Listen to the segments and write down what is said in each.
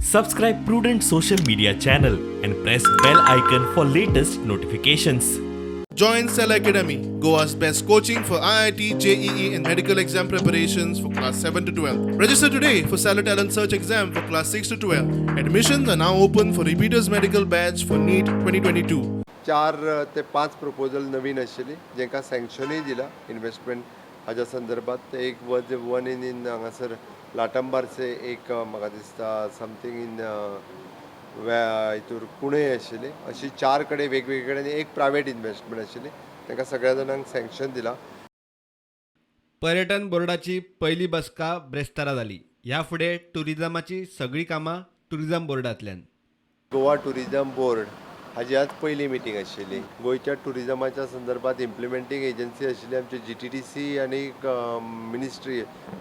Subscribe Prudent social media channel and press bell icon for latest notifications. Join Cell Academy, Goa's best coaching for IIT, JEE, and medical exam preparations for class 7 to 12. Register today for Cellar Talent Search exam for class 6 to 12. Admissions are now open for repeaters medical batch for NEET 2022. चार ते पांच proposal नवीन आशिल्ली जेंकां सँक्शनूय दिला investment हाज्या संदर्भात. ते एक वज वन इन इन हांगासर लाटंबारचे एक, म्हाका दिसता समथींग इन हितूर कुणय आशिल्ली. अशी चार कडेन वेगवेगळे कडेन एक प्रायवेट इन्वेस्टमेंट आशिल्ली. तांकां सगळ्या जाणांक सँक्शन दिला. पर्यटन बोर्डाची पयली बसका ब्रेस्तारा जाली. ह्या फुडें टुरिजमाची सगळीं कामां टुरिजम बोर्डांतल्यान. गोवा टुरिजम बोर्ड हाजी आज पयली मिटींग आशिल्ली. गोंयच्या टुरिजमाच्या संदर्भात इम्प्लिमेंटींग एजन्सी आशिल्ली आमची जीटीडीसी आनी ministry.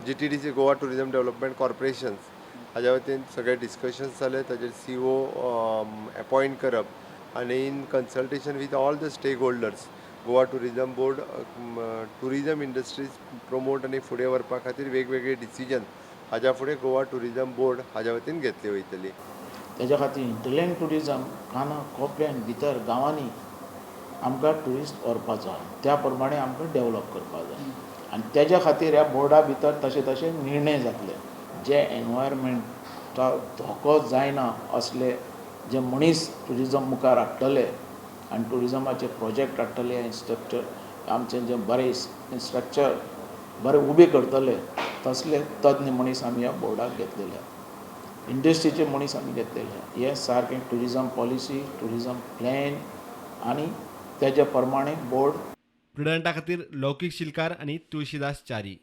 GTDC, Goa tourism development corporations हाज्या वतीन सगळे डिस्कशन्स जाले. ताजेर सीईओ एपॉयंट करप आनी in consultation with all the stakeholders, Goa Tourism Board tourism industries promote आनी फुडें व्हरपा खातीर वेगवेगळे डिसिजन हाज्या फुडें गोवा टुरिजम बोर्ड हाज्या वतीन घेतली वयतली. तेज्या खातीर हिंटरलँड ट्युरिजम काना कोपऱ्यान भितर गांवांनी आमकां ट्युरिस्ट व्हरपाचो आहा. त्या प्रमाणे आमकां डेवलप करपाक जाय आनी तेज्या खातीर ह्या बोर्डा भितर तशे तशे निर्णय जातले. जे एनवायरमेंटा धोको जायना असले जे मनीस ट्युरिजम मुखार हाडटले आनी ट्युरिजमाचे प्रोजेक्ट हाडटले, इन्स्ट्रक्चर आमचें जें बरें इन्स्ट्रक्चर बरें उबें करतले, तसले तज्ञ मनीस आमी ह्या बोर्डाक घेतलेले आहा. इंडस्ट्रीचे मनीस आमी घेतलेले आहा. हें सारकें ट्युरिजम पॉलिसी, ट्युरिजम प्लॅन आनी तेज्या प्रमाणे बोर्ड. प्रुडंटा खातीर लौकीक शिलकार आनी तुळशीदास च्यारी.